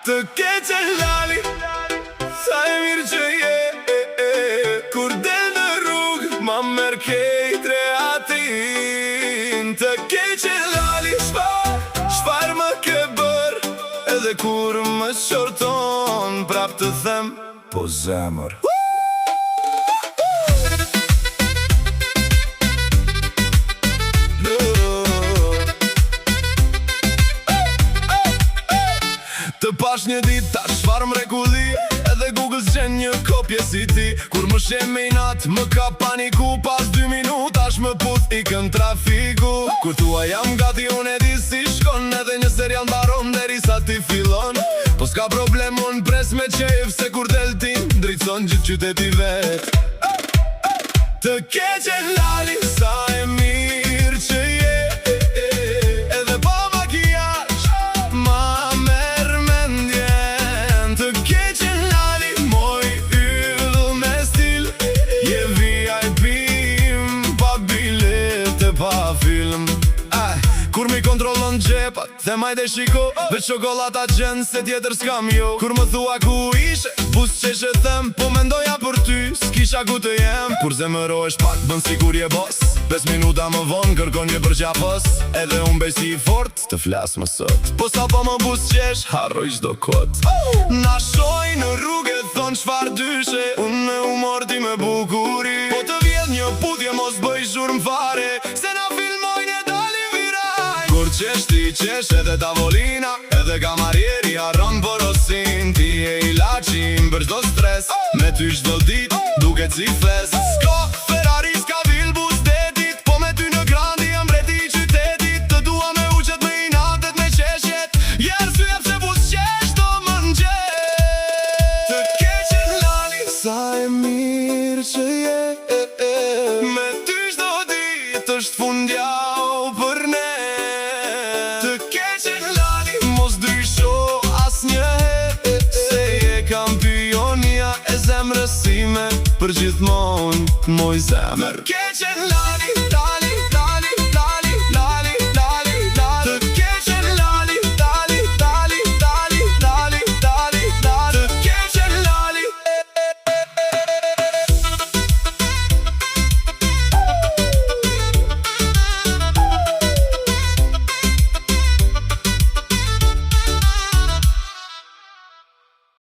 Të keqen lali, sa e mirë që je. Kur del në rrugë, ma merr kejt rehatin. Të keqen lali, çfarë, çfarë më ke bër? Edhe kur më qorton, prap të them, po zemër. Të pash një dit, ta çfarë mrekulli. Edhe Google s'gjen një kopje si ti. Kur më sheh me inat, më ka paniku. Pas 2 minutash më puth, ikën trafiku. Kur thua jam gati, unë e di si shkon. Edhe një serial mbaron derisa ti fillon. Po s'ka problem, unë pres me qejf. Se kur del ti, ndricon gjithë qyteti vet. Të keqen lali, sa e mirë që je. Edhe pa makiazh, ma merr mendjen. Të keqen lali, moj yll me stil. Je VIP, pa bilete, pa film. Ay, kur mi kontrollon xhepat, them hajde shiko. Veç çokollata gjen se tjetër s'kam jo. Kur më thua ku ishe, buzëqesh e them. Po mendoja për ty, s'kisha ku të jem. Kur zemërohesh pak, bën sikur je boss. 5 minuta më vonë, kërkon një përqafës. Edhe unë bëj si i fort, të flas më sot. Po sa po më buzëqesh, harroj çdo kot. Na shohin në rrugë, thon çfarë dyshe. Unë me humor, ti me bukuri. Po të vjedh një puthje, mos bëj zhurmë fare. Se na filmojnë e dalim viral. Kur qesh ti qesh edhe tavolina. Edhe kamarieri harron porosin. Ti je ilaçi im për çdo stres. Me ty çdo ditë duket si fest. S'ka Ferrari, s'ka vilë buz detit. Po me ty në grandi jam mbreti i qytetit. Të dua me huqet, me inatet, me qeshjet. Je arsyeja pse buzëqesh çdo mëngjes. Të keqen lali, sa e mirë që je. Me ty çdo ditë është fundjavë për ne. Të keqen lali, mos ndrysho asnjëherë. Se je kampionia e zemrës sime. Për gjithmonë, moj zemër. Të keqen lali.